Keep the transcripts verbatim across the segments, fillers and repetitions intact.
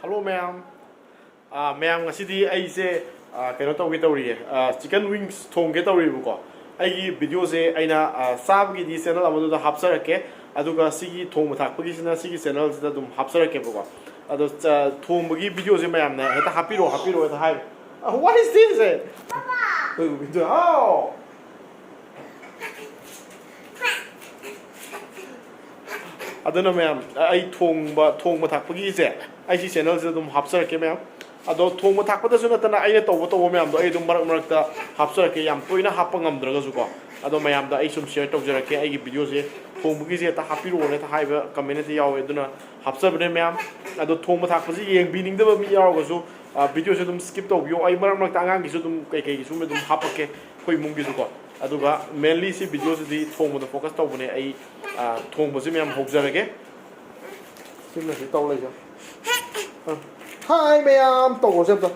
Hello ꯃꯌꯥꯝ꯫ ꯑꯥ, ꯃꯌꯥꯝ, ꯉꯁꯤꯗꯤ ꯑꯩꯁꯦ, ꯑꯥ, ꯀꯩꯅꯣ ꯇꯧꯒꯦ ꯇꯧꯔꯤꯌꯦ, ꯑꯥ, chicken wings ꯊꯣꯡꯒꯦ ꯇꯧꯔꯤꯕꯀꯣ꯫ ꯑꯩꯒꯤ video ꯁꯦ ꯑꯩꯅ, ꯑꯥ, ꯆꯥꯕꯒꯤꯗꯤ channel ꯑꯃꯗꯨꯗ ꯍꯥꯞꯆꯔꯛꯀꯦ, ꯑꯗꯨꯒ ꯁꯤꯒꯤ ꯊꯣꯡꯕ ꯊꯥꯛꯄꯒꯤꯁꯤꯅ ꯁꯤꯒꯤ channel ꯁꯤꯗ ꯑꯗꯨꯝ ꯍꯥꯞꯆꯔꯛꯀꯦꯕꯀꯣ꯫ ꯑꯗꯣ ꯆ-, ꯊꯣꯡꯕꯒꯤ video ꯁꯦ ꯃꯌꯥꯝꯅ ꯍꯦꯛꯇ ꯍꯥꯞꯄꯤꯔꯛꯑꯣ, ꯍꯥꯞꯄꯤꯔꯛꯑꯣ ꯍꯦꯛꯇ ꯍꯥꯏ꯫ ꯑꯥ, what is this? ꯑꯩꯈꯣꯏ ꯎꯕꯤꯗꯣ, ꯍꯥꯎ! ꯑꯗꯨꯅ ꯃꯌꯥꯝ, ꯑꯩ ꯊꯣꯡꯕ, ꯊꯣꯡꯕ ꯊꯥꯛꯄꯒꯤꯁꯦ ꯑꯩ ꯁꯤ channel ꯁꯤꯗ ꯑꯗꯨꯝ ꯍꯥꯞꯆꯔꯛꯀꯦ ꯃꯌꯥꯝ꯫ ꯑꯗꯣ ꯊꯣꯡꯕ ꯊꯥꯛꯄꯗꯁꯨ ꯅꯠꯇꯅ ꯑꯩꯅ ꯇꯧꯕ, ꯇꯧꯕ ꯃꯌꯥꯝꯗꯣ ꯑꯩ ꯑꯗꯨꯝ ꯃꯔꯛ ꯃꯔꯛꯇ ꯍꯥꯞꯆꯔꯛꯀꯦ, ꯌꯥꯝ ꯇꯣꯏꯅ ꯍꯥꯞꯄ ꯉꯝꯗ꯭ꯔꯒꯁꯨꯀꯣ꯫ ꯑꯗꯣ ꯃꯌꯥꯝꯗ ꯑꯩ ꯁꯨꯝ share ꯇꯧꯖꯔꯛꯀꯦ ꯑꯩꯒꯤ video ꯁꯦ꯫ ꯊꯣꯡꯕꯒꯤꯁꯦ ꯍꯦꯛꯇ ꯍꯥꯞꯄꯤꯔꯛꯑꯣꯅ ꯍꯦꯛꯇ ꯍꯥꯏꯕ comment ꯍꯦꯛꯇ ꯌꯥꯎꯋꯦ, ꯑꯗꯨꯅ ꯍꯥꯞꯆꯕꯅꯦ ꯃꯌꯥꯝ꯫ ꯑꯗꯣ ꯊꯣꯡꯕ ꯊꯥꯛꯄꯁꯤ ꯌꯦꯡꯕꯤꯅꯤꯡꯗꯕ ꯃꯤ ꯌꯥꯎꯔꯒꯁꯨ, ꯑ, video ꯁꯦ ꯑꯗꯨꯝ skip ꯇꯧꯕꯤꯌꯣ꯫ ꯑꯩ ꯃꯔꯛ ꯃꯔꯛꯇ ꯑꯉꯥꯡꯒꯤꯁꯨ ꯑꯗꯨꯝ ꯀꯩꯀꯩꯒꯤ ꯁꯨꯝ ꯑꯗꯨꯝ ꯍꯥꯞꯄꯛꯀꯦ, ꯑꯩꯈꯣꯏ ꯏꯃꯨꯡꯒꯤꯁꯨꯀꯣ꯫ ꯑꯗꯨꯒ mainly ꯁꯤ video ꯁꯤꯗꯤ ꯊꯣꯡꯕꯗ focus ꯇꯧꯕꯅꯦ ꯑꯩ꯫ ꯑ, ꯊꯣꯡꯕꯁꯤ ꯃꯌꯥꯝ ꯍꯧꯖꯔꯒꯦ꯫ ꯁꯤꯃꯁꯤ ꯇꯧ ꯂꯩꯖꯧ꯫ ꯑ, hi ꯃꯌꯥꯝ ꯇꯧꯈ꯭ꯔꯣꯁꯦ ꯑꯝꯇ꯫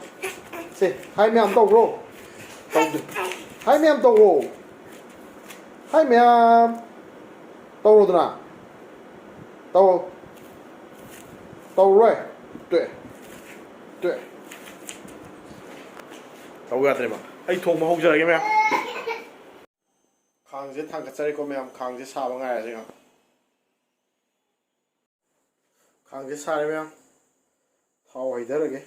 ꯁꯦ, hi ꯃꯌꯥꯝ ꯇꯧꯈ꯭ꯔꯣ꯫ ꯇꯧꯗꯦ꯫ Hi ꯃꯌꯥꯝ ꯇꯧꯈ꯭ꯔꯣ꯫ Hi ꯃꯌꯥꯝ꯫ ꯇꯧꯔꯣꯗꯅ꯫ ꯇꯧꯔꯣ꯫ ꯇꯧꯔꯣꯏ꯫ ꯇꯣꯛꯑꯦ꯫ ꯇꯣꯛꯑꯦ꯫ ꯇꯧ ꯌꯥꯗ꯭ꯔꯦꯕ꯫ ꯑꯩ ꯊꯣꯡꯕ ꯍꯧꯖꯔꯒꯦ ꯃꯌꯥꯝ꯫ ꯈꯥꯡꯁꯦ ꯊꯥꯡꯒꯠꯆꯔꯦꯀꯣ ꯃꯌꯥꯝ꯫ ꯈꯥꯡꯁꯦ ꯁꯥꯕ ꯉꯥꯏꯔꯁꯦ ꯉꯥꯏꯍꯥꯛ꯫ ꯈꯥꯡꯁꯦ ꯁꯥꯔꯦ ꯃꯌꯥꯝ꯫ ꯊꯥꯎ ꯍꯩꯊꯔꯒꯦ꯫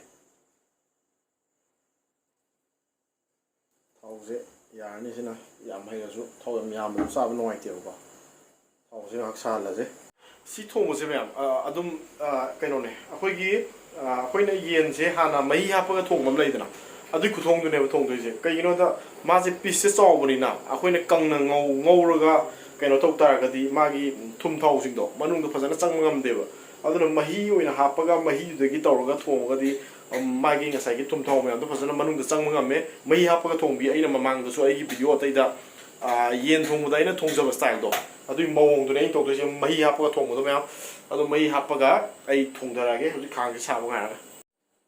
ꯊꯥꯎꯁꯦ ꯌꯥꯔꯅꯤ ꯁꯤꯅ꯫ ꯌꯥꯝ ꯍꯩꯔꯁꯨ ꯊꯥꯎ ꯌꯥꯝ ꯌꯥꯝꯕꯗꯣ ꯆꯥꯕ ꯅꯨꯡꯉꯥꯏꯇꯦꯕꯀꯣ꯫ ꯊꯥꯎꯁꯦ ꯉꯥꯏꯍꯥꯛ ꯁꯥꯍꯜꯂꯁꯦ꯫ ꯁꯤ ꯊꯣꯡꯕꯁꯦ ꯃꯌꯥꯝ, ꯑ, ꯑꯗꯨꯝ, ꯑ, ꯀꯩꯅꯣꯅꯦ, ꯑꯩꯈꯣꯏꯒꯤ, ꯑ, ꯑꯩꯈꯣꯏꯅ ꯌꯦꯟꯁꯦ ꯍꯥꯟꯅ ꯃꯍꯤ ꯍꯥꯞꯄꯒ ꯊꯣꯡꯕ ꯑꯃ ꯂꯩꯗꯅ, ꯑꯗꯨꯒꯤ ꯈꯨꯊꯣꯡꯗꯨꯅꯦꯕ ꯊꯣꯡꯗꯣꯏꯁꯦ꯫ ꯀꯩꯒꯤꯅꯣꯗ ꯃꯥꯁꯦ piece ꯁꯦ ꯆꯥꯎꯕꯅꯤꯅ ꯑꯩꯈꯣꯏꯅ ꯀꯪꯅ ꯉꯧ-, ꯉꯧꯔꯒ ꯀꯩꯅꯣ ꯇꯧ ꯇꯥꯔꯒꯗꯤ ꯃꯥꯒꯤ ꯊꯨꯝ ꯊꯥꯎꯁꯤꯡꯗꯣ ꯃꯅꯨꯡꯗ ꯐꯖꯅ ꯆꯪꯕ ꯉꯝꯗꯦꯕ꯫ ꯑꯗꯨꯅ ꯃꯍꯤ ꯑꯣꯏꯅ ꯍꯥꯞꯄꯒ ꯃꯍꯤꯗꯨꯗꯒꯤ ꯇꯧꯔꯒ ꯊꯣꯡꯉꯒꯗꯤ, ꯎꯝ, ꯃꯥꯒꯤ ꯉꯁꯥꯏꯒꯤ ꯊꯨꯝ ꯊꯥꯎ ꯃꯌꯥꯝꯗꯣ ꯐꯖꯅ ꯃꯅꯨꯡꯗ ꯆꯪꯕ ꯉꯝꯃꯦ꯫ ꯃꯍꯤ ꯍꯥꯞꯄꯒ ꯊꯣꯡꯕꯤ ꯑꯩꯅ ꯃꯃꯥꯡꯗꯁꯨ ꯑꯩꯒꯤ video ꯑꯇꯩꯗ, ꯑ, ꯌꯦꯟ ꯊꯣꯡꯕꯗ ꯑꯩꯅ ꯊꯣꯡꯖꯕ style ꯗꯣ, ꯑꯗꯨꯒꯤ ꯃꯑꯣꯡꯗꯨꯅꯦ ꯑꯩꯅ ꯇꯧꯗꯣꯏꯁꯦ꯫ ꯃꯍꯤ ꯍꯥꯞꯄꯒ ꯊꯣꯡꯕꯗꯣ ꯃꯌꯥꯝ꯫ ꯑꯗꯣ ꯃꯍꯤ ꯍꯥꯞꯄꯒ ꯑꯩ ꯊꯣꯡꯊꯔꯛꯑꯒꯦ꯫ ꯍꯧꯖꯤꯛ ꯈꯥꯡꯁꯦ ꯁꯥꯕ ꯉꯥꯏꯔꯒ꯫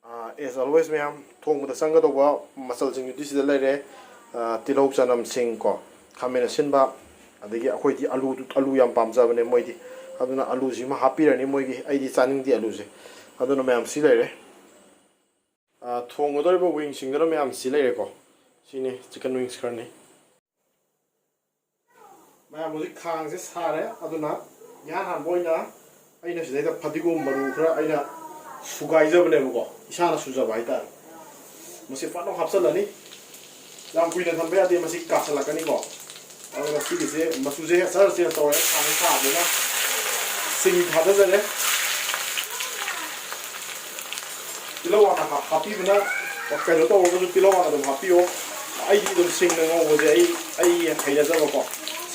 ꯑ, as always ꯃꯌꯥꯝ, ꯊꯣꯡꯕꯗ ꯆꯪꯒꯗꯧꯕ ꯃꯆꯜꯁꯤꯡꯗꯨꯗꯤ ꯁꯤꯗ ꯂꯩꯔꯦ꯫ ꯑ, ꯇꯤꯜꯍꯧ, ꯆꯅꯝ, ꯁꯤꯡ ꯀꯣ, ꯈꯥꯃꯦꯟ ꯑꯁꯤꯟꯕ, ꯑꯗꯒꯤ ꯑꯩꯈꯣꯏꯗꯤ ꯑꯂꯨ, ꯑꯂꯨ ꯌꯥꯝ ꯄꯥꯝꯖꯕꯅꯦ ꯃꯣꯏꯗꯤ꯫ ꯑꯗꯨꯅ ꯑꯂꯨꯁꯤꯃ ꯍꯥꯞꯄꯤꯔꯅꯤ ꯃꯣꯏꯒꯤ, ꯑꯩꯗꯤ ꯆꯥꯅꯤꯡꯗꯦ ꯑꯂꯨꯁꯦ꯫ ꯑꯗꯨꯅ ꯃꯌꯥꯝ ꯁꯤ ꯂꯩꯔꯦ꯫ ꯑ, ꯊꯣꯡꯒꯗꯧꯔꯤꯕ wingꯁꯤꯡꯗꯨꯅ ꯃꯌꯥꯝ ꯁꯤ ꯂꯩꯔꯦꯀꯣ꯫ ꯁꯤꯅꯤ chicken wings ꯈꯔꯅꯤ꯫ ꯃꯌꯥꯝ, ꯍꯧꯖꯤꯛ ꯈꯥꯡꯁꯦ ꯁꯥꯔꯦ꯫ ꯑꯗꯨꯅ ꯏꯍꯥꯟ ꯍꯥꯟꯕ ꯑꯣꯏꯅ ꯑꯩꯅ ꯁꯤꯗꯩꯗ ꯐꯗꯤꯒꯣꯝ ꯃꯔꯨ ꯈꯔ ꯑꯩꯅ ꯁꯨꯒꯥꯏꯖꯕꯅꯦꯕꯀꯣ, ꯏꯁꯥꯅ ꯁꯨꯖꯕ ꯍꯥꯏꯇꯥꯔꯦ꯫ ꯃꯁꯤ ꯐꯖꯅ ꯍꯥꯞꯆꯤꯜꯂꯅꯤ꯫ ꯌꯥꯝ ꯀꯨꯏꯅ ꯊꯝꯕ ꯌꯥꯗꯦ, ꯃꯁꯤ ꯀꯥꯁꯜꯂꯛꯀꯅꯤꯀꯣ꯫ ꯑꯗꯨꯒ ꯁꯤꯒꯤꯁꯦ ꯃꯆꯨꯁꯦ ꯁꯠ ꯁꯠ change ꯇꯧꯔꯦ, ꯈꯥꯡꯁꯦ ꯁꯥꯕꯅꯤꯅ꯫ ꯁꯤꯡ ꯊꯥꯗꯖꯔꯦ꯫ ꯇꯤꯜꯍꯧ ꯍꯥꯟꯅ ꯍꯥꯞ-, ꯍꯥꯞꯄꯤꯕꯅ ꯀꯩꯅꯣ ꯇꯧꯔꯒꯁꯨ ꯇꯤꯜꯍꯧ ꯍꯥꯟꯅ ꯑꯗꯨꯝ ꯍꯥꯞꯄꯤꯌꯣ꯫ ꯑꯩꯗꯤ ꯑꯗꯨꯝ ꯁꯤꯡꯅ ꯉꯧꯕꯁꯦ ꯑꯩ, ꯑꯩ ꯍꯩꯅꯖꯕꯀꯣ꯫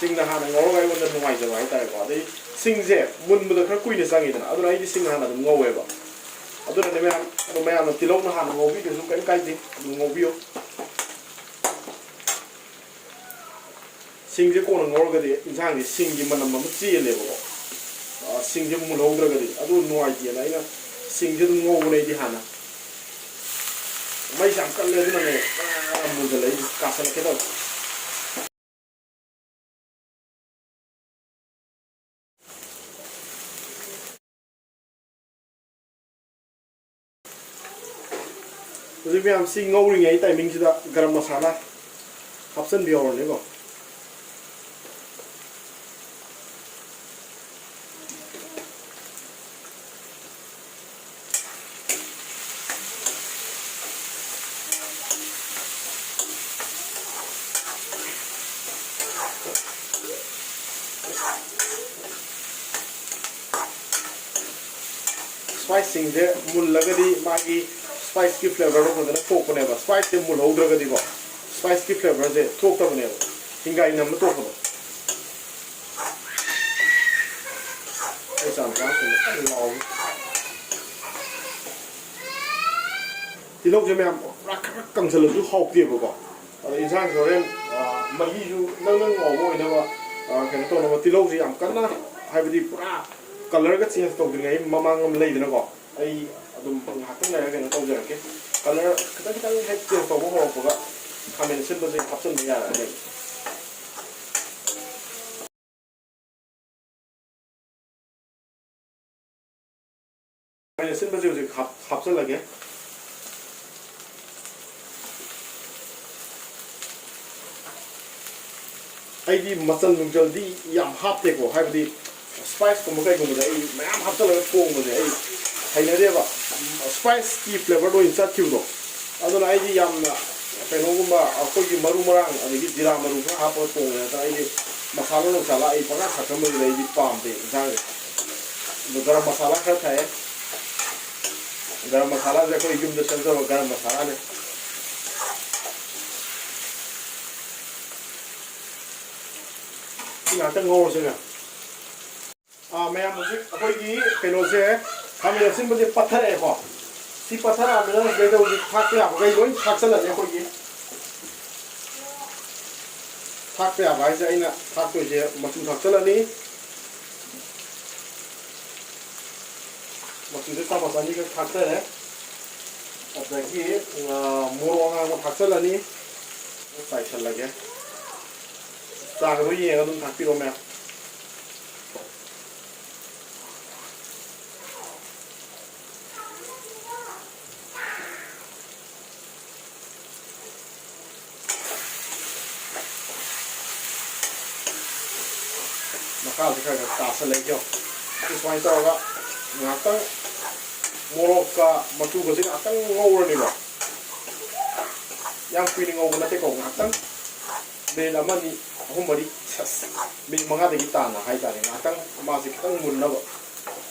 ꯁꯤꯡꯅ ꯍꯥꯟꯅ ꯉꯧꯔꯒ ꯑꯩꯉꯣꯟꯗ ꯅꯨꯡꯉꯥꯏꯖꯕ ꯍꯥꯏꯇꯥꯔꯦꯀꯣ꯫ ꯑꯗꯩ ꯁꯤꯡꯁꯦ ꯃꯨꯟꯕꯗ ꯈꯔ ꯀꯨꯏꯅ ꯆꯪꯉꯤꯗꯅ, ꯑꯗꯨꯅ ꯑꯩꯗꯤ ꯁꯤꯡꯅ ꯍꯥꯟꯅ ꯑꯗꯨꯝ ꯉꯧꯋꯦꯕ꯫ ꯑꯗꯨꯅꯅꯦ ꯃꯌꯥꯝ, ꯑꯗꯣ ꯃꯌꯥꯝꯅ ꯇꯤꯜꯍꯧꯅ ꯍꯥꯟꯅ ꯉꯧꯕꯤꯗ꯭ꯔꯁꯨ ꯀꯔꯤꯝ ꯀꯥꯏꯗꯦ, ꯑꯗꯨꯝ ꯉꯧꯕꯤꯌꯣ꯫ ꯁꯤꯡꯁꯦ ꯀꯣꯟꯅ ꯉꯧꯔꯒꯗꯤ ꯏꯟꯁꯥꯡꯁꯦ ꯁꯤꯡꯒꯤ ꯃꯅꯝ ꯑꯃ ꯆꯦꯜꯂꯦꯕꯀꯣ꯫ ꯑ, ꯁꯤꯡꯁꯦ ꯃꯨꯜꯍꯧꯗ꯭ꯔꯒꯗꯤ ꯑꯗꯨ ꯅꯨꯡꯉꯥꯏꯇꯦꯅ ꯑꯩꯅ ꯁꯤꯡꯁꯦ ꯑꯗꯨꯝ ꯉꯧꯕꯅꯦ ꯑꯩꯗꯤ ꯍꯥꯟꯅ꯫ ꯃꯩꯁꯦ ꯌꯥꯝ ꯀꯜꯂꯦ, ꯑꯗꯨꯅꯅꯦ ꯄꯨꯔꯥ ꯃꯨꯟꯖꯜꯂꯛꯏꯁꯦ, ꯀꯥꯁꯜꯂꯛꯀꯦ ꯇꯧꯔꯦ꯫ ꯍꯧꯖꯤꯛ ꯃꯌꯥꯝ ꯁꯤ ꯉꯧꯔꯤꯉꯩ timingꯁꯤꯗ ꯒꯔꯝ ꯃꯁꯥꯂꯥ ꯍꯥꯞꯆꯤꯟꯕꯤꯍꯧꯔꯅꯤꯀꯣ꯫ Spiceꯁꯤꯡꯁꯦ ꯃꯨꯜꯂꯒꯗꯤ ꯃꯥꯒꯤ spiceꯀꯤ flavorꯗꯣ ꯐꯖꯅ ꯊꯣꯛꯄꯅꯦꯕ꯫ Spiceꯁꯦ ꯃꯨꯜꯍꯧꯗ꯭ꯔꯒꯗꯤꯀꯣ, spiceꯀꯤ flavorꯁꯦ ꯊꯣꯛꯇꯕꯅꯦꯕ, ꯍꯤꯡꯒꯥꯏ ꯅꯝꯕ ꯊꯣꯛꯄꯗꯣ꯫ ꯑꯩ ꯆꯥꯝ ꯆꯥꯝ ꯊꯣꯡꯕ ꯀꯟꯅ ꯂꯥꯎꯔꯤ꯫ ꯇꯤꯜꯍꯧꯁꯦ ꯃꯌꯥꯝ ꯄꯨꯔꯥ ꯈꯔ ꯀꯪꯁꯜꯂꯁꯨ ꯍꯥꯎꯇꯦꯕꯀꯣ꯫ ꯑꯗꯣ ꯏꯟꯁꯥꯡꯁꯦ ꯍꯣꯔꯦꯟ, ꯑ, ꯃꯍꯤꯁꯨ ꯅꯪ ꯅꯪ ꯂꯥꯎꯕ ꯑꯣꯏꯅꯕ, ꯑ, ꯀꯩꯅꯣ ꯇꯧꯅꯕ ꯇꯤꯜꯍꯧꯁꯦ ꯌꯥꯝ ꯀꯟꯅ, ꯍꯥꯏꯕꯗꯤ ꯄꯨꯔꯥ colourꯒ change ꯇꯧꯗ꯭ꯔꯤꯉꯩ ꯃꯃꯥꯡ ꯑꯃ ꯂꯩꯗꯅꯀꯣ, ꯑꯩ ꯑꯗꯨꯝ ꯉꯥꯏꯍꯥꯛꯇꯪ ꯂꯩꯔꯒ ꯀꯩꯅꯣ ꯇꯧꯖꯔꯛꯀꯦ꯫ Colour ꯈꯤꯇꯪ ꯈꯤꯇꯪ ꯍꯦꯛ change ꯇꯧꯕ ꯍꯧꯔꯛꯄꯒ ꯈꯥꯃꯦꯟ ꯑꯁꯤꯟꯕꯁꯦ ꯍꯥꯞꯆꯤꯟꯕ ꯌꯥꯔꯛꯑꯅꯦꯕ꯫ ꯈꯥꯃꯦꯟ ꯑꯁꯤꯟꯕꯁꯦ ꯍꯥꯞꯆꯤꯜꯂꯒꯦ꯫ ꯑꯩꯗꯤ ꯃꯆꯜ ꯅꯨꯡꯆꯜꯗꯤ ꯌꯥꯝ ꯍꯥꯞꯇꯦꯀꯣ, ꯍꯥꯏꯕꯗꯤ spice ꯀꯨꯝꯕ ꯀꯩꯒꯨꯝꯕꯗ ꯑꯩ ꯃꯌꯥꯝ ꯍꯥꯞꯆꯤꯜꯂꯒ ꯊꯣꯡꯕꯁꯦ ꯑꯩ ꯍꯩꯅꯗꯦꯕ꯫ Spice ꯀꯤ flavour ꯗ ꯑꯣꯏꯅ ꯆꯠꯈꯤꯕꯗꯣ꯫ ꯑꯗꯨꯅ ꯑꯩꯗꯤ ꯌꯥꯝꯅ ꯀꯩꯅꯣꯒꯨꯝꯕ, ꯑꯩꯈꯣꯏꯒꯤ ꯃꯔꯨ ꯃꯔꯥꯡ ꯑꯗꯒꯤ ꯖꯤꯔꯥ ꯃꯔꯨ ꯈꯔ ꯍꯥꯞꯄꯒ ꯊꯣꯡꯕ ꯅꯠꯇꯅ ꯑꯩꯗꯤ ꯃꯁꯥꯂꯥ ꯅꯨꯡꯁꯥꯂꯥ ꯑꯩ ꯄꯪꯍꯥꯞ ꯍꯥꯞꯆꯟꯕꯗꯨꯗꯤ ꯑꯩꯗꯤ ꯄꯥꯝꯗꯦ ꯏꯟꯁꯥꯡꯁꯦ꯫ ꯑꯗꯣ ꯒꯔꯝ ꯃꯁꯥꯂꯥ ꯈꯔ ꯊꯥꯛꯑꯦ꯫ ꯒꯔꯝ ꯃꯁꯥꯂꯥꯁꯦ ꯑꯩꯈꯣꯏ ꯌꯨꯝꯗ ꯁꯦꯝꯖꯕ ꯒꯔꯝ ꯃꯁꯥꯂꯥꯅꯦ꯫ ꯁꯤ ꯉꯥꯛꯇꯪ ꯉꯧꯔꯁꯤꯅꯦ꯫ ꯑꯥ, ꯃꯌꯥꯝ, ꯍꯧꯖꯤꯛ ꯑꯩꯈꯣꯏꯒꯤ ꯀꯩꯅꯣꯁꯦ, ꯈꯥꯃꯦꯟ ꯑꯁꯤꯟꯕꯁꯦ ꯄꯠꯊꯔꯛꯑꯦꯀꯣ꯫ ꯁꯤ ꯄꯠꯊꯔꯛꯑꯕꯅꯤꯅ ꯁꯤꯗꯩꯗ ꯍꯧꯖꯤꯛ ꯊꯥꯛꯄ ꯌꯥꯕꯈꯩ ꯂꯣꯏ ꯊꯥꯛꯆꯜꯂꯅꯤ ꯑꯩꯈꯣꯏꯒꯤ꯫ ꯊꯥꯛꯄ ꯌꯥꯕ ꯍꯥꯏꯁꯦ ꯑꯩꯅ ꯊꯥꯛꯇꯣꯏꯁꯦ ꯃꯆꯨ ꯊꯥꯛꯆꯜꯂꯅꯤ꯫ ꯃꯆꯨꯁꯦ ꯆꯥꯃꯁ ꯑꯅꯤꯈꯛ ꯊꯥꯛꯆꯔꯦ꯫ ꯑꯗꯒꯤ, ꯑ, ꯃꯣꯔꯣꯛ ꯑꯉꯥꯡꯕ ꯊꯥꯛꯆꯜꯂꯅꯤ꯫ ꯆꯥꯏꯁꯜꯂꯒꯦ꯫ ꯆꯥꯡꯗꯣ ꯌꯦꯡꯉꯒ ꯑꯗꯨꯝ ꯊꯥꯛꯄꯤꯔꯣ ꯃꯌꯥꯝ꯫ ꯃꯈꯥꯁꯦ ꯈꯔ ꯈꯔ ꯇꯥꯁꯜꯂꯛꯏꯀꯣ꯫ ꯁꯤ ꯁꯨꯃꯥꯏꯅ ꯇꯧꯔꯒ ꯉꯥꯏꯍꯥꯛꯇꯪ ꯃꯣꯔꯣꯛꯀ ꯃꯆꯨꯒꯁꯦ ꯉꯥꯏꯍꯥꯛꯇꯪ ꯉꯧꯔꯅꯤꯀꯣ꯫ ꯌꯥꯝ ꯀꯨꯏꯅ ꯉꯧꯕ ꯅꯠꯇꯦꯀꯣ, ꯉꯥꯏꯍꯥꯛꯇꯪ ꯃꯤꯅꯤꯠ ꯑꯃ, ꯑꯅꯤ, ꯑꯍꯨꯝ, ꯃꯔꯤ, ꯁꯁ, ꯃꯤꯅꯤꯠ ꯃꯉꯥꯗꯒꯤ ꯇꯥꯅ ꯍꯥꯏꯇꯥꯔꯦ, ꯉꯥꯏꯍꯥꯛꯇꯪ ꯃꯥꯁꯦ ꯈꯤꯇꯪ ꯃꯨꯟꯅꯕ꯫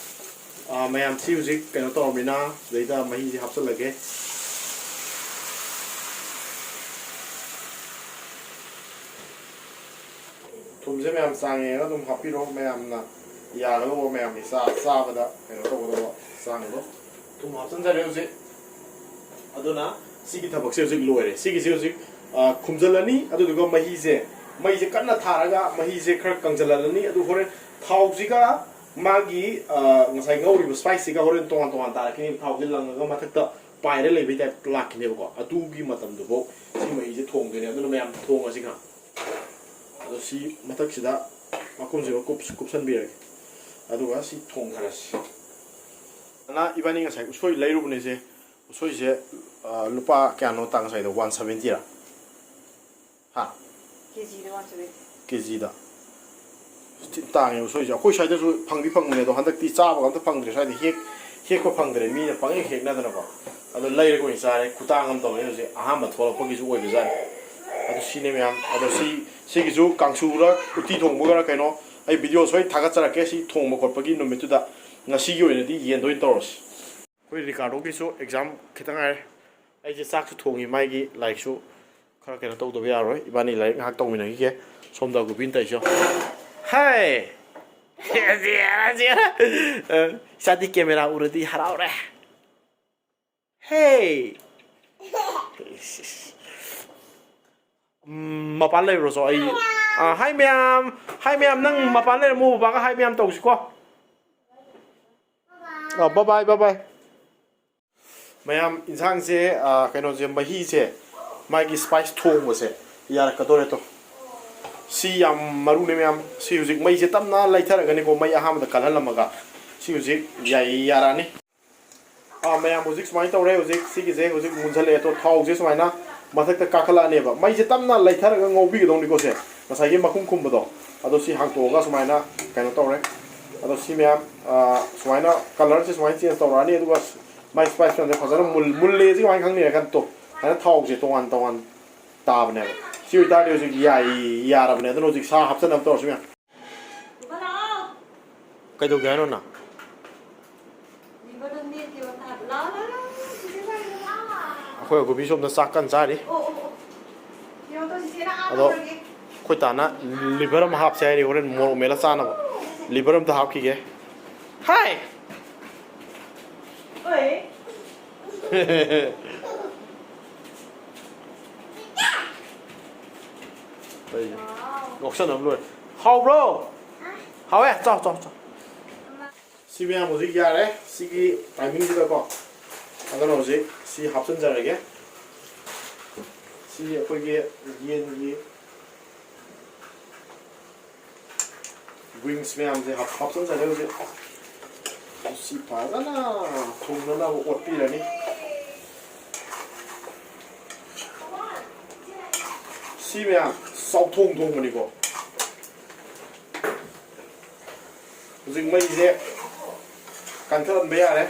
ꯑꯥ, ꯃꯌꯥꯝ, ꯁꯤ ꯍꯧꯖꯤꯛ ꯀꯩꯅꯣ ꯇꯧꯔꯕꯅꯤꯅ ꯁꯤꯗꯩꯗ ꯃꯍꯤꯁꯦ ꯍꯥꯞꯆꯤꯜꯂꯒꯦ꯫ ꯊꯨꯝꯁꯦ ꯃꯌꯥꯝ ꯆꯥꯡ ꯌꯦꯡꯉꯒ ꯑꯗꯨꯝ ꯍꯥꯞꯄꯤꯔꯣ, ꯃꯌꯥꯝꯅ ꯌꯥꯒꯗꯧꯕ, ꯃꯌꯥꯝꯒꯤ ꯆꯥ-, ꯆꯥꯕꯗ ꯀꯩꯅꯣ ꯇꯧꯒꯗꯧꯕ ꯆꯥꯡꯗꯣ꯫ ꯊꯨꯝ ꯍꯥꯞꯆꯤꯟꯖꯔꯦ ꯍꯧꯖꯤꯛ꯫ ꯑꯗꯨꯅ ꯁꯤꯒꯤ ꯊꯕꯛꯁꯦ ꯍꯧꯖꯤꯛ ꯂꯣꯏꯔꯦ꯫ ꯁꯤꯒꯤꯁꯦ ꯍꯧꯖꯤꯛ, ꯑ, ꯈꯨꯝꯖꯤꯜꯂꯅꯤ, ꯑꯗꯨꯗꯨꯒ ꯃꯍꯤꯁꯦ, ꯃꯩꯁꯦ ꯀꯟꯅ ꯊꯥꯔꯒ ꯃꯍꯤꯁꯦ ꯈꯔ ꯀꯪꯁꯤꯜꯍꯜꯂꯅꯤ꯫ ꯑꯗꯨ ꯍꯣꯔꯦꯟ ꯊꯥꯎꯁꯤꯒ ꯃꯥꯒꯤ, ꯑ, ꯉꯁꯥꯏ ꯉꯧꯔꯤꯕ spice ꯁꯤꯒ ꯍꯣꯔꯦꯟ ꯇꯣꯉꯥꯟ ꯇꯣꯉꯥꯟ ꯇꯥꯔꯛꯈꯤꯅꯤ꯫ ꯊꯥꯎꯁꯦ ꯂꯪꯉꯒ ꯃꯊꯛꯇ ꯄꯥꯏꯔ ꯂꯩꯕꯩ type ꯂꯥꯛꯈꯤꯅꯦꯕꯀꯣ꯫ ꯑꯗꯨꯒꯤ ꯃꯇꯝꯗꯨꯐꯥꯎ ꯁꯤ ꯃꯍꯤꯁꯦ ꯊꯣꯡꯗꯣꯏꯅꯦ꯫ ꯑꯗꯨꯅ ꯃꯌꯥꯝ ꯊꯣꯡꯉꯁꯤ ꯈ ꯑꯗꯣ ꯁꯤ ꯃꯊꯛꯁꯤꯗ ꯃꯈꯨꯝꯁꯤꯃ ꯀꯨꯞ-, ꯀꯨꯞꯁꯟꯕꯤꯔꯒꯦ꯫ ꯑꯗꯨꯒ ꯁꯤ ꯊꯣꯡꯊꯔꯁꯤ꯫ ꯑꯅ ꯏꯕꯥꯅꯤ ꯉꯁꯥꯏ ꯎꯁꯣꯏ ꯂꯩꯔꯨꯕꯅꯦꯁꯦ꯫ ꯎꯁꯣꯏꯁꯦ, ꯑ, ꯂꯨꯄꯥ ꯀꯌꯥꯅꯣ ꯇꯥ ꯉꯁꯥꯏꯗꯣ? ꯋꯥꯟ ꯁꯕꯦꯟꯇꯤꯔꯥ? ꯍꯥ? ꯀꯦꯖꯤꯗ ꯋꯥꯟ ꯁꯕꯦꯟꯇꯤ꯫ ꯀꯦꯖꯤꯗ꯫ ꯊꯤ ꯇꯥꯡꯉꯦ ꯎꯁꯣꯏꯁꯦ꯫ ꯑꯩꯈꯣꯏ ꯁ꯭ꯋꯥꯏꯗꯁꯨ ꯐꯪꯗꯤ ꯐꯪꯕꯅꯦ, ꯑꯗꯣ ꯍꯟꯗꯛꯇꯤ ꯆꯥꯕꯒ ꯑꯝꯇ ꯐꯪꯗ꯭ꯔꯦ꯫ ꯁ꯭ꯋꯥꯏꯗ ꯍꯦꯛ-, ꯍꯦꯛꯄ ꯐꯪꯗ꯭ꯔꯦ, ꯃꯤꯅ ꯄꯪꯍꯦꯛ ꯍꯦꯛꯅꯗꯅꯀꯣ꯫ ꯑꯗꯣ ꯂꯩꯔꯒ ꯑꯣꯏꯅ ꯆꯥꯔꯦ꯫ ꯈꯨꯇꯥꯡ ꯑꯃ ꯇꯧꯔꯦ ꯍꯧꯖꯤꯛ꯫ ꯑꯍꯥꯟꯕ ꯊꯣꯛꯂꯛꯄꯒꯤꯁꯨ ꯑꯣꯏꯕꯖꯥꯠꯅꯤ꯫ ꯑꯗꯣ ꯁꯤꯅꯦ ꯃꯌꯥꯝ꯫ ꯑꯗꯣ ꯁꯤ, ꯁꯤꯒꯤꯁꯨ ꯀꯥꯡꯁꯨꯔ ꯎꯇꯤ ꯊꯣꯡꯕꯒꯔ ꯀꯩꯅꯣ, ꯑꯩ ꯚꯤꯗꯤꯑꯣ ꯁꯣꯏ ꯊꯥꯒꯠꯆꯔꯛꯀꯦ ꯁꯤ ꯊꯣꯡꯕ ꯈꯣꯠꯄꯒꯤ ꯅꯨꯃꯤꯠꯇꯨꯗ꯫ ꯉꯁꯤꯒꯤ ꯑꯣꯏꯅꯗꯤ ꯌꯦꯟꯗ ꯑꯣꯏꯅ ꯇꯧꯔꯁꯤ꯫ ꯑꯩꯈꯣꯏ ꯔꯤꯀꯥꯔꯗꯣꯒꯤꯁꯨ ꯑꯦꯛꯖꯥꯝ ꯈꯤꯇꯪ ꯉꯥꯏꯔꯦ꯫ ꯑꯩꯁꯦ ꯆꯥꯛꯁꯨ ꯊꯣꯡꯉꯤ, ꯃꯥꯒꯤ ꯂꯥꯏꯔꯤꯛꯁꯨ ꯈꯔ ꯀꯩꯅꯣ ꯇꯧꯗꯕ ꯌꯥꯔꯣꯏ꯫ ꯏꯕꯥꯅꯤ ꯂꯥꯏꯔꯤꯛ ꯉꯥꯏꯍꯥꯛ ꯇꯧꯃꯤꯟꯅꯈꯤꯒꯦ꯫ ꯁꯣꯝꯗ ꯒꯨꯕꯤꯟ ꯇꯧꯔꯤꯁꯨ꯫ ꯍꯥꯏ! ꯏꯆꯥꯗꯤ ꯀꯦꯃꯦꯔꯥ ꯎꯔꯗꯤ ꯍꯔꯥꯎꯔꯦ꯫ ꯍꯦ! ꯎꯝ, ꯃꯄꯥꯟ ꯂꯩꯔꯨꯔꯣ ꯑꯩ꯫ ꯑꯥ, ꯍꯥꯏ ꯃꯌꯥꯝ, ꯍꯥꯏ ꯃꯌꯥꯝ, ꯅꯪ ꯃꯄꯥꯟ ꯂꯩꯔꯝꯃꯣ, ꯕꯕꯥꯒ ꯍꯥꯏ ꯃꯌꯥꯝ ꯇꯧꯁꯤꯀꯣ꯫ ꯑꯥ, bye bye, bye bye꯫ ꯃꯌꯥꯝ, ꯏꯟꯁꯥꯡꯁꯦ, ꯑꯥ, ꯀꯩꯅꯣꯁꯦ, ꯃꯍꯤꯁꯦ, ꯃꯥꯒꯤ ꯁ꯭ꯄꯥꯏꯁ ꯊꯣꯡꯕꯁꯦ ꯌꯥꯔꯛꯀꯗꯧꯔꯦ꯫ ꯇꯣ, ꯁꯤ ꯌꯥꯝ ꯃꯔꯨꯅꯦ ꯃꯌꯥꯝ꯫ ꯁꯤ ꯍꯧꯖꯤꯛ ꯃꯩꯁꯦ ꯇꯞꯅ ꯂꯩꯊꯔꯒꯅꯤꯀꯣ, ꯃꯩ ꯑꯍꯥꯟꯕꯗ ꯀꯜꯍꯜꯂꯝꯃꯒ꯫ ꯁꯤ ꯍꯧꯖꯤꯛ ꯌꯥꯏ, ꯌꯥꯔꯛꯑꯅꯤ꯫ ꯑꯥ, ꯃꯌꯥꯝ, ꯍꯧꯖꯤꯛ ꯁꯨꯃꯥꯏꯅ ꯇꯧꯔꯦ꯫ ꯍꯧꯖꯤꯛ ꯁꯤꯒꯤꯁꯦ ꯍꯧꯖꯤꯛ ꯃꯨꯟꯁꯜꯂꯛꯑꯦ꯫ ꯇꯣ, ꯊꯥꯎꯁꯦ ꯁꯨꯃꯥꯏꯅ ꯃꯊꯛꯇ ꯀꯥꯈꯠꯂꯛꯑꯅꯦꯕ꯫ ꯃꯩꯁꯦ ꯇꯞꯅ ꯂꯩꯊꯔꯒ ꯉꯧꯕꯤꯒꯗꯧꯅꯤꯀꯣ꯫ ꯁꯦ ꯉꯁꯥꯏꯒꯤ ꯃꯈꯨꯝ ꯈꯨꯝꯕꯗꯣ, ꯑꯗꯣ ꯁꯤ ꯍꯥꯡꯇꯣꯛꯑꯒ ꯁꯨꯃꯥꯏꯅ ꯀꯩꯅꯣ ꯇꯧꯔꯦ꯫ ꯑꯗꯣ ꯁꯤ ꯃꯌꯥꯝ, ꯑꯥ, ꯁꯨꯃꯥꯏꯅ ꯀꯂꯔꯁꯦ ꯁꯨꯃꯥꯏꯅ ꯆꯦꯟꯖ ꯇꯧꯔꯛꯑꯅꯤ꯫ ꯑꯗꯨꯒ ꯃꯥꯏ ꯁ꯭ꯄꯥꯏꯁ ꯃꯌꯥꯝꯁꯦ ꯐꯖꯅ ꯃꯨꯜ-, ꯃꯨꯜꯂꯦꯁꯤ ꯀꯃꯥꯏꯅ ꯈꯪꯅꯤ ꯍꯥꯏ ꯀꯥꯟꯗ, ꯇꯣ, ꯁꯨꯃꯥꯏꯅ ꯊꯥꯎꯁꯦ ꯇꯣꯉꯥꯟ ꯇꯣꯉꯥꯟ ꯇꯥꯕꯅꯦꯕ꯫ ꯁꯤ ꯑꯣꯏꯇꯥꯔꯗꯤ ꯍꯧꯖꯤꯛ ꯌꯥꯏ-, ꯌꯥꯔꯕꯅꯦ꯫ ꯑꯗꯨꯅ ꯍꯧꯖꯤꯛ ꯁꯥ ꯍꯥꯞꯆꯟꯅꯕ ꯇꯧꯔꯁꯤ ꯃꯌꯥꯝ꯫ ꯀꯩꯗꯧꯒꯦ ꯍꯥꯏꯅꯣ ꯅꯪ? ꯑꯩꯈꯣꯏ ꯑꯒꯨꯕꯤ ꯁꯣꯝꯗ ꯆꯥꯛ ꯀꯟꯅ ꯆꯥꯔꯤ꯫ ꯑꯗꯣ ꯑꯩꯈꯣꯏ ꯇꯥꯅ ꯂꯤꯚꯔ ꯑꯃ ꯍꯥꯞꯁꯦ ꯍꯥꯏꯔꯤ, ꯍꯣꯔꯦꯟ ꯃꯣꯔꯣꯛ ꯃꯦꯠꯂ ꯆꯥꯅꯕ꯫ ꯂꯤꯚꯔ ꯑꯝꯇ ꯍꯥꯞꯈꯤꯒꯦ꯫ ꯍꯥꯏ! ꯀꯩ? ꯉꯥꯎꯁꯟꯅꯕ ꯂꯣꯏꯔꯦ꯫ ꯍꯥꯎꯕ꯭ꯔꯣ? ꯍꯥꯎꯋꯦ? ꯆꯥꯎ, ꯆꯥꯎ, ꯆꯥꯎ꯫ ꯁꯤ ꯃꯌꯥꯝ ꯍꯧꯖꯤꯛ ꯌꯥꯔꯦ꯫ ꯁꯤꯒꯤ ꯇꯥꯏꯃꯤꯡꯁꯤꯗꯀꯣ꯫ ꯑꯗꯨꯅ ꯍꯧꯖꯤꯛ ꯁꯤ ꯍꯥꯞꯆꯤꯟꯖꯔꯒꯦ꯫ ꯁꯤ ꯑꯩꯈꯣꯏꯒꯤ ꯌꯦꯟꯒꯤ ꯋꯤꯡꯁ ꯃꯌꯥꯝꯁꯦ ꯍꯥꯞ-, ꯍꯥꯞꯆꯤꯟꯖꯔꯦ ꯍꯧꯖꯤꯛ꯫ ꯁꯤ ꯐꯖꯅ ꯊꯨꯡꯅꯅꯕ ꯑꯣꯠꯄꯤꯔꯅꯤ꯫ ꯁꯤ ꯃꯌꯥꯝ ꯆꯥꯎꯊꯣꯡ ꯊꯣꯡꯕꯅꯤꯀꯣ꯫ ꯍꯧꯖꯤꯛ ꯃꯩꯁꯦ ꯀꯟꯊꯠꯍꯟꯕ ꯌꯥꯔꯦ꯫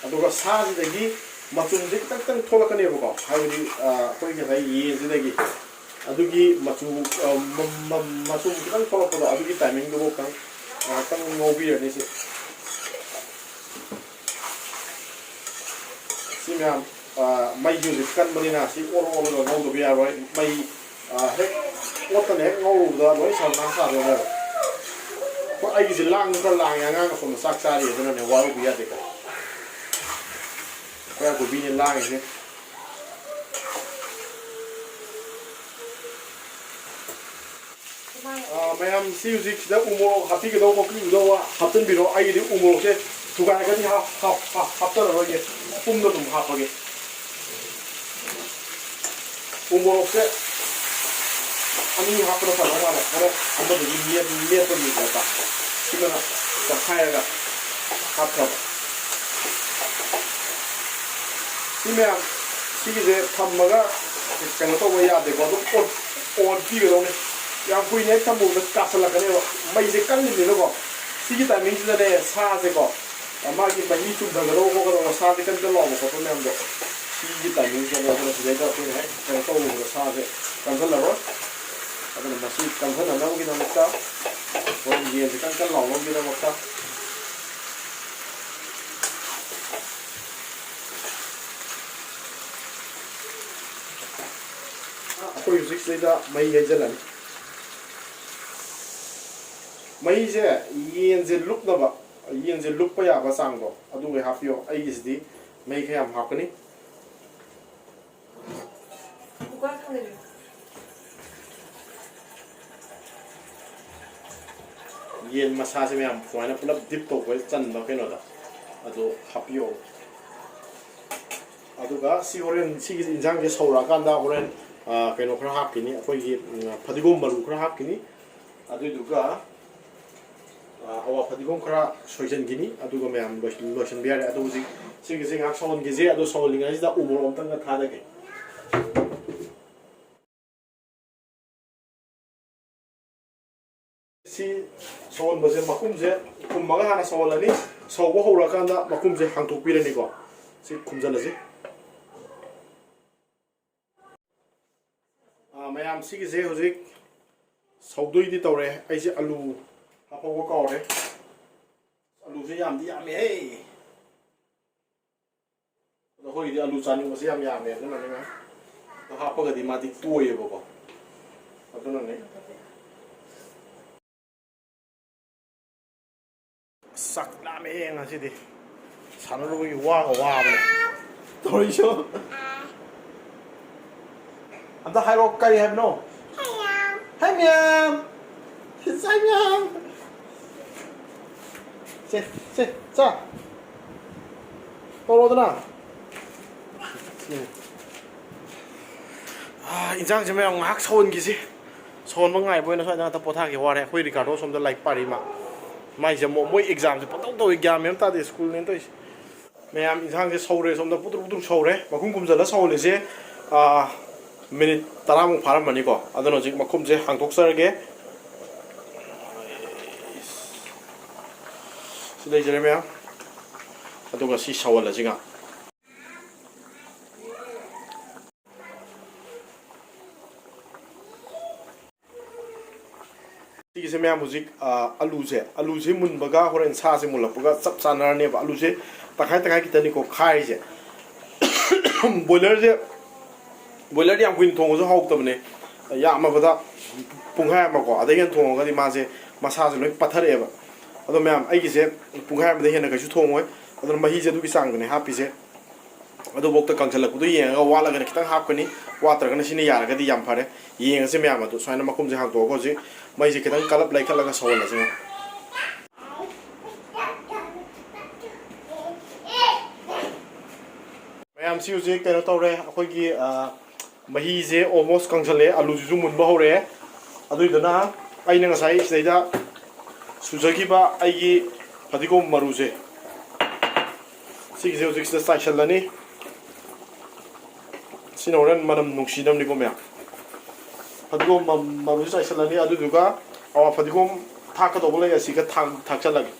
ꯑꯗꯨꯒ ꯁꯥꯁꯤꯗꯒꯤ ꯃꯆꯨꯝꯁꯦ ꯈꯤꯇꯪ ꯈꯤꯇꯪ ꯊꯣꯛꯂꯛꯀꯅꯦꯕꯀꯣ, ꯍꯥꯏꯕꯗꯤ, ꯑ, ꯑꯩꯈꯣꯏ ꯉꯁꯥꯏ ꯌꯦꯟꯁꯤꯗꯒꯤ꯫ ꯑꯗꯨꯒꯤ ꯃꯆꯨ, ꯑ, ꯃ-, ꯃ-, ꯃꯆꯨꯝ ꯈꯤꯇꯪ ꯊꯣꯛꯂꯛꯄꯗꯣ, ꯑꯗꯨꯒꯤ timing ꯗꯨꯐꯥꯎ ꯈꯤꯇꯪ ꯉꯥꯏꯍꯥꯛꯇꯪ ꯉꯧꯕꯤꯔꯅꯤ ꯁꯤ꯫ ꯁꯤ ꯃꯌꯥꯝ, ꯑ, ꯃꯩꯁꯨ ꯍꯧꯖꯤꯛ ꯀꯟꯕꯅꯤꯅ ꯁꯤ ꯑꯣꯠꯂ ꯑꯣꯠꯂꯒ ꯉꯧꯗꯕ ꯌꯥꯔꯣꯏ꯫ ꯃꯩ, ꯑ, ꯍꯦꯛ ꯑꯣꯠꯇꯅ ꯍꯦꯛ ꯉꯧꯔꯨꯕꯗ ꯂꯣꯏ ꯁꯪ ꯁꯪ ꯁꯥꯗꯣꯏꯅꯦꯕ꯫ ꯍꯣꯏ, ꯑꯩꯒꯤꯁꯦ ꯂꯥꯡꯕ ꯈꯔ ꯂꯥꯡꯉꯦ, ꯑꯉꯥꯡ ꯑꯁꯣꯝꯗ ꯆꯥꯛ ꯆꯥꯔꯤ, ꯑꯗꯨꯅꯅꯦ ꯋꯥꯔꯨꯕ ꯌꯥꯗꯦꯀꯣ꯫ ꯈꯔ ꯀꯨꯕꯤꯅꯦ ꯂꯥꯡꯉꯤꯁꯦ꯫ ꯑꯥ, ꯃꯌꯥꯝ ꯁꯤ ꯍꯧꯖꯤꯛ ꯁꯤꯗ ꯎ ꯃꯣꯔꯣꯛ ꯍꯥꯞꯄꯤꯒꯗꯧꯕ ꯈꯣꯠꯄꯤꯒꯗꯧꯕ ꯍꯥꯞꯆꯤꯟꯕꯤꯔꯣ꯫ ꯑꯩꯒꯤꯗꯤ ꯎ ꯃꯣꯔꯣꯛꯁꯦ ꯊꯨꯒꯥꯏꯔꯒꯗꯤ ꯍꯥꯞ-, ꯍꯥꯞ-, ꯍꯥꯞ-, ꯍꯥꯞꯆꯔꯔꯣꯏꯒꯦ, ꯄꯨꯝꯅ ꯑꯗꯨꯝ ꯍꯥꯞꯄꯒꯦ꯫ ꯎ ꯃꯣꯔꯣꯛꯁꯦ ꯑꯅꯤ ꯍꯥꯞꯄꯅ ꯐꯗꯧ ꯃꯥꯜꯂꯦ, ꯈꯔ ꯑꯃꯗꯨꯒꯤ ꯃꯦꯠ-, ꯃꯦꯠꯄꯒꯤ ꯄꯣꯠꯇ꯫ ꯁꯤꯃꯅ ꯇꯛꯈꯥꯏꯔꯒ ꯍꯥꯞꯈ꯭ꯔꯕ꯫ ꯁꯤ ꯃꯌꯥꯝ, ꯁꯤꯒꯤꯁꯦ ꯊꯝꯃꯒ ꯀꯩꯅꯣ ꯇꯧꯕ ꯌꯥꯗꯦꯀꯣ, ꯑꯗꯨꯝ ꯑꯣꯠ-, ꯑꯣꯠꯄꯤꯒꯗꯧꯅꯦ꯫ ꯌꯥꯝ ꯀꯨꯏꯅ ꯍꯦꯛ ꯊꯝꯃꯨꯕꯗ ꯀꯥꯁꯜꯂꯛꯀꯅꯦꯕ, ꯃꯩꯁꯦ ꯀꯜꯂꯤꯕꯅꯤꯅꯀꯣ꯫ ꯁꯤꯒꯤ timing ꯁꯤꯗꯅꯦ ꯁꯥꯁꯦꯀꯣ, ꯃꯥꯒꯤ ꯃꯍꯤ ꯆꯨꯝꯊꯒꯗꯧꯕ ꯈꯣꯠꯀꯗꯧꯕ, ꯁꯥꯁꯦ ꯀꯟ ꯀꯟ ꯂꯥꯎꯕ ꯈꯣꯠꯄ ꯃꯌꯥꯝꯗꯣ, ꯁꯤꯒꯤ timing ꯁꯤꯗꯅꯦ꯫ ꯑꯗꯨꯅ ꯁꯤꯗꯩꯗ ꯑꯩꯈꯣꯏꯅ ꯍꯦꯛ ꯀꯩꯅꯣ ꯇꯧꯔꯨꯕꯗ ꯁꯥꯁꯦ ꯀꯟꯁꯤꯜꯂꯔꯣꯏ꯫ ꯑꯗꯨꯅ ꯃꯁꯤ ꯀꯟꯁꯤꯟꯅꯅꯕꯒꯤꯗꯃꯛꯇ ꯍꯣꯔꯦꯟ ꯌꯦꯟꯁꯦ ꯀꯟ ꯀꯟ ꯂꯥꯎꯅꯕꯒꯤꯗꯃꯛꯇ ꯑꯩꯈꯣꯏ ꯍꯧꯖꯤꯛ ꯁꯤꯗꯩꯗ ꯃꯩ ꯍꯩꯖꯤꯜꯂꯅꯤ꯫ ꯃꯩꯁꯦ ꯌꯦꯟꯁꯦ ꯂꯨꯞꯅꯕ, ꯌꯦꯟꯁꯦ ꯂꯨꯞꯄ ꯌꯥꯕ ꯆꯥꯡꯗꯣ ꯑꯗꯨꯒꯩ ꯍꯥꯞꯄꯤꯌꯣ꯫ ꯑꯩꯒꯤꯁꯤꯗꯤ ꯃꯩ ꯈꯔ ꯌꯥꯝ ꯍꯥꯞꯀꯅꯤ꯫ ꯀꯨꯀꯔ ꯊꯝꯖꯤꯜꯂꯨ꯫ ꯌꯦꯟ ꯃꯁꯥꯁꯦ ꯃꯌꯥꯝ ꯁꯨꯃꯥꯏꯅ ꯄꯨꯂꯞ dip ꯇꯧꯕ ꯆꯟꯕ ꯀꯩꯅꯣꯗ ꯑꯗꯨ ꯍꯥꯞꯄꯤꯌꯣ꯫ ꯑꯗꯨꯒ ꯁꯤ ꯍꯣꯔꯦꯟ ꯁꯤꯒꯤ ꯏꯟꯖꯥꯡꯁꯦ ꯁꯧꯔꯛꯑꯀꯥꯟꯗ ꯍꯣꯔꯦꯟ ꯑ, ꯀꯩꯅꯣ ꯈꯔ ꯍꯥꯞꯈꯤꯅꯤ, ꯑꯩꯈꯣꯏꯒꯤ, ꯎꯝ, ꯐꯗꯤꯒꯣꯝ ꯃꯔꯨ ꯈꯔ ꯍꯥꯞꯈꯤꯅꯤ꯫ ꯑꯗꯨꯏꯗꯨꯒ, ꯑ, ꯑꯋꯥ ꯐꯗꯤꯒꯣꯝ ꯈꯔ ꯁꯣꯏꯖꯟꯈꯤꯅꯤ꯫ ꯑꯗꯨꯒ ꯃꯌꯥꯝ ꯂꯣꯏꯁꯤꯟ-, ꯂꯣꯏꯁꯤꯟꯕ ꯌꯥꯔꯦ꯫ ꯑꯗꯣ ꯍꯧꯖꯤꯛ ꯁꯤꯒꯤꯁꯦ ꯉꯥꯏꯍꯥꯛ ꯁꯧꯍꯟꯈꯤꯁꯦ꯫ ꯑꯗꯣ ꯁꯧꯍꯜꯂꯤꯉꯩꯁꯤꯗ ꯎ ꯃꯣꯔꯣꯛ ꯑꯝꯇꯪꯒ ꯊꯥꯗꯒꯦ꯫ ꯁꯤ ꯁꯧꯍꯟꯕꯁꯦ, ꯃꯈꯨꯝꯁꯦ ꯈꯨꯝꯃꯒ ꯍꯥꯟꯅ ꯁꯧꯍꯜꯂꯅꯤ꯫ ꯁꯧꯕ ꯍꯧꯔꯛꯑꯀꯥꯟꯗ ꯃꯈꯨꯝꯁꯦ ꯍꯥꯡꯇꯣꯛꯄꯤꯔꯅꯤꯀꯣ꯫ ꯁꯤ ꯈꯨꯝꯖꯤꯜꯂꯁꯤ꯫ ꯑꯥ, ꯃꯌꯥꯝ, ꯁꯤꯒꯤꯁꯦ ꯍꯧꯖꯤꯛ ꯁꯧꯗꯣꯏꯗꯤ ꯇꯧꯔꯦ꯫ ꯑꯩꯁꯦ ꯑꯂꯨ ꯍꯥꯞꯍꯧꯕ ꯀꯥꯎꯔꯦ꯫ ꯑꯂꯨꯁꯦ ꯌꯥꯝꯗꯤ ꯌꯥꯝꯃꯦꯍꯦ꯫ ꯑꯗꯣ ꯑꯩꯈꯣꯏꯒꯤꯗꯤ ꯑꯂꯨ ꯆꯥꯅꯤꯡꯕꯁꯦ ꯌꯥꯝ ꯌꯥꯝꯃꯦ, ꯑꯗꯨꯅꯅꯦ ꯃꯌꯥꯝ꯫ ꯑꯗꯣ ꯍꯥꯞꯄꯒꯗꯤ ꯃꯥꯗꯤ ꯇꯣꯏꯌꯦꯕꯀꯣ, ꯑꯗꯨꯅꯅꯦ꯫ ꯑꯁ, ꯆꯥꯛ ꯂꯥꯝꯃꯦ ꯉꯁꯤꯗꯤ꯫ ꯁꯥꯟꯅꯔꯨꯕꯒꯤ ꯋꯥꯒ ꯋꯥꯕꯅꯦ ꯇꯧꯔꯤꯁꯨ꯫ ꯑꯝꯇ ꯍꯥꯏꯔꯛꯑꯣ, ꯀꯔꯤ ꯍꯥꯏꯕꯅꯣ? ꯍꯥꯏ ꯃꯌꯥꯝ꯫ ꯁꯥꯏ ꯃꯌꯥꯝ꯫ ꯁꯦ, ꯁꯦ, ꯆꯥ꯫ ꯇꯧꯔꯣꯗꯅ꯫ ꯁꯦ꯫ ꯑꯥ, ꯏꯟꯖꯥꯡꯁꯦ ꯃꯌꯥꯝ ꯉꯥꯏꯍꯥꯛ ꯁꯧꯍꯟꯈꯤꯁꯤ꯫ ꯁꯧꯍꯟꯕ ꯉꯥꯏꯕ ꯑꯣꯏꯅ ꯁ꯭ꯋꯥꯏꯗ ꯉꯥꯛꯇ ꯄꯣꯊꯥꯒꯦ, ꯋꯥꯔꯦ꯫ ꯑꯩꯈꯣꯏ ꯔꯤꯀꯥꯔꯗꯣ ꯁꯣꯝꯗ ꯂꯥꯏꯔꯤꯛ ꯄꯥꯔꯤ ꯃꯥ꯫ ꯃꯥꯏꯁꯦ ꯑꯃꯨꯛ, ꯃꯣꯏ ꯑꯦꯛꯖꯥꯝꯁꯦ ꯄꯪꯇꯧ ꯇꯧꯏ, ꯒ꯭ꯌꯥꯟ ꯃꯦꯟ ꯑꯃ ꯇꯥꯗꯦ ꯁ꯭ꯀꯨꯜꯅꯦꯅ ꯇꯧꯔꯤꯁꯦ꯫ ꯃꯌꯥꯝ, ꯏꯟꯁꯥꯡꯁꯦ ꯁꯧꯔꯦ, ꯁꯣꯝꯗ ꯄꯨꯇ꯭ꯔꯨꯛ ꯄꯨꯇ꯭ꯔꯨꯛ ꯁꯧꯔꯦ꯫ ꯃꯈꯨꯝ ꯈꯨꯝꯖꯤꯜꯂ ꯁꯧꯍꯜꯂꯤꯁꯦ, ꯑꯥ, ꯃꯤꯅꯤꯠ ꯇꯔꯥꯃꯨꯛ ꯐꯥꯔꯝꯃꯅꯤꯀꯣ꯫ ꯑꯗꯨꯅ ꯍꯧꯖꯤꯛ ꯃꯈꯨꯝꯁꯦ ꯍꯥꯡꯗꯣꯛꯆꯔꯒꯦ꯫ ꯁꯤ ꯂꯩꯖꯔꯦ ꯃꯌꯥꯝ꯫ ꯑꯗꯨꯒ ꯁꯤ ꯁꯧꯍꯜꯂꯁꯤ ꯉꯥꯛ꯫ ꯁꯤꯒꯤꯁꯦ ꯃꯌꯥꯝ ꯍꯧꯖꯤꯛ, ꯑ, ꯑꯂꯨꯁꯦ, ꯑꯂꯨꯁꯦ ꯃꯨꯟꯕꯒ ꯍꯣꯔꯦꯟ ꯁꯥꯁꯦ ꯃꯨꯜꯂꯛꯄꯒ ꯆꯞ ꯆꯥꯟꯅꯔꯅꯦꯕ꯫ ꯑꯂꯨꯁꯦ ꯇꯪꯈꯥꯏ ꯇꯪꯈꯥꯏ ꯈꯤꯇꯅꯤꯀꯣ ꯈꯥꯏꯔꯤꯁꯦ꯫ ꯕꯣꯏꯂꯔꯁꯦ, ꯕꯣꯏꯂꯔꯗꯤ ꯌꯥꯝ ꯀꯨꯏꯅ ꯊꯣꯡꯉꯁꯨ ꯍꯥꯎꯇꯕꯅꯦ꯫ ꯌꯥꯝꯃꯕꯗ ꯄꯨꯡꯈꯥꯏ ꯑꯃꯀꯣ, ꯑꯗꯩ ꯍꯦꯟꯅ ꯊꯣꯡꯉꯒꯗꯤ ꯃꯥꯁꯦ ꯃꯁꯥꯁꯦ ꯂꯣꯏ ꯄꯠꯊꯔꯛꯑꯦꯕ꯫ ꯑꯗꯣ ꯃꯌꯥꯝ, ꯑꯩꯒꯤꯁꯦ ꯄꯨꯡꯈꯥꯏ ꯑꯃꯗꯩ ꯍꯦꯟꯅ ꯀꯩꯁꯨ ꯊꯣꯡꯉꯣꯏ꯫ ꯑꯗꯨꯅ ꯃꯍꯤꯁꯦ ꯑꯗꯨꯒꯤ ꯆꯥꯡꯗꯅꯦ ꯍꯥꯞꯄꯤꯁꯦ꯫ ꯑꯗꯨꯐꯥꯎꯗ ꯀꯪꯁꯤꯜꯂꯛꯄꯗꯣ ꯌꯦꯡꯉꯒ, ꯋꯥꯠꯂꯒꯅ ꯈꯤꯇꯪ ꯍꯥꯞꯀꯅꯤ, ꯋꯥꯠꯇ꯭ꯔꯒꯅ ꯁꯤꯅ ꯌꯥꯔꯒꯗꯤ ꯌꯥꯝ ꯐꯔꯦ꯫ ꯌꯦꯡꯉꯁꯤ ꯃꯌꯥꯝ꯫ ꯑꯗꯨ ꯁꯨꯃꯥꯏꯅ ꯃꯈꯨꯝꯁꯦ ꯍꯥꯡꯇꯣꯛꯑꯒ ꯍꯧꯖꯤꯛ ꯃꯩꯁꯦ ꯈꯤꯇꯪ ꯀꯜꯂꯞ ꯂꯩꯈꯠꯂꯒ ꯁꯧꯍꯜꯂꯁꯤ꯫ ꯃꯌꯥꯝꯁꯤ ꯍꯧꯖꯤꯛ ꯀꯩꯅꯣ ꯇꯧꯔꯦ, ꯑꯩꯈꯣꯏꯒꯤ, ꯑ, ꯃꯍꯤꯁꯦ almost ꯀꯪꯁꯜꯂꯦ, ꯑꯂꯨꯁꯤꯁꯨ ꯃꯨꯟꯕ ꯍꯧꯔꯛꯑꯦ꯫ ꯑꯗꯨꯏꯗꯨꯅ ꯑꯩꯅ ꯉꯁꯥꯏ ꯁꯤꯗꯩꯗ ꯁꯨꯖꯈꯤꯕ ꯑꯩꯒꯤ ꯐꯗꯤꯒꯣꯝ ꯃꯔꯨꯁꯦ, ꯁꯤꯒꯤꯁꯦ ꯍꯧꯖꯤꯛ ꯁꯤꯗ ꯆꯥꯏꯁꯤꯜꯂꯅꯤ꯫ ꯁꯤꯅ ꯍꯣꯔꯦꯟ ꯃꯅꯝ ꯅꯨꯡꯁꯤꯅꯕꯅꯤꯀꯣ ꯃꯌꯥꯝ꯫ ꯐꯗꯤꯒꯣꯝ ꯃ-, ꯃꯔꯨꯁꯦ ꯆꯥꯏꯁꯤꯜꯂꯅꯤ꯫ ꯑꯗꯨꯗꯨꯒ ꯑꯋꯥ ꯐꯗꯤꯒꯣꯝ ꯊꯥꯛꯀꯗꯧꯕ ꯂꯩ, ꯑꯁꯤꯒ ꯊꯥꯛ-, ꯊꯥꯛꯆꯜꯂꯒꯦ꯫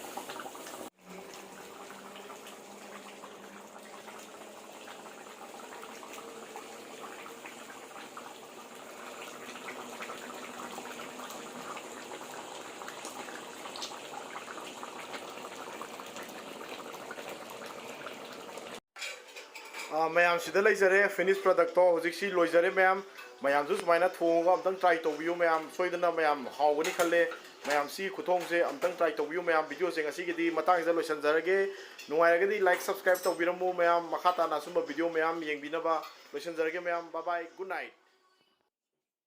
ꯑꯥ, ꯃꯌꯥꯝ ꯁꯤꯗ ꯂꯩꯖꯔꯦ, finished product ꯇꯣ ꯍꯧꯖꯤꯛꯁꯤ ꯂꯣꯏꯖꯔꯦ ꯃꯌꯥꯝ꯫ ꯃꯌꯥꯝꯁꯨ ꯁꯨꯃꯥꯏꯅ ꯊꯣꯡꯉꯒ ꯑꯝꯇꯪ try ꯇꯧꯕꯤꯌꯨ ꯃꯌꯥꯝ, ꯁꯣꯏꯗꯅ ꯃꯌꯥꯝ ꯍꯥꯎꯒꯅꯤ ꯈꯜꯂꯦ꯫ ꯃꯌꯥꯝ ꯁꯤ ꯈꯨꯊꯣꯡꯁꯦ ꯑꯝꯇꯪ try ꯇꯧꯕꯤꯌꯨ ꯃꯌꯥꯝ꯫ Video ꯁꯦ ꯉꯁꯤꯒꯤꯗꯤ ꯃꯇꯥꯡꯁꯤꯗ ꯂꯣꯏꯁꯤꯟꯖꯔꯒꯦ꯫ ꯅꯨꯡꯉꯥꯏꯔꯒꯗꯤ like, subscribe ꯇꯧꯕꯤꯔꯝꯃꯨ ꯃꯌꯥꯝ꯫ ꯃꯈꯥ ꯇꯥꯅ ꯑꯁꯨꯝꯕ video ꯃꯌꯥꯝ ꯌꯦꯡꯕꯤꯅꯕ ꯂꯣꯏꯁꯤꯟꯖꯔꯒꯦ ꯃꯌꯥꯝ꯫ Bye bye, good night꯫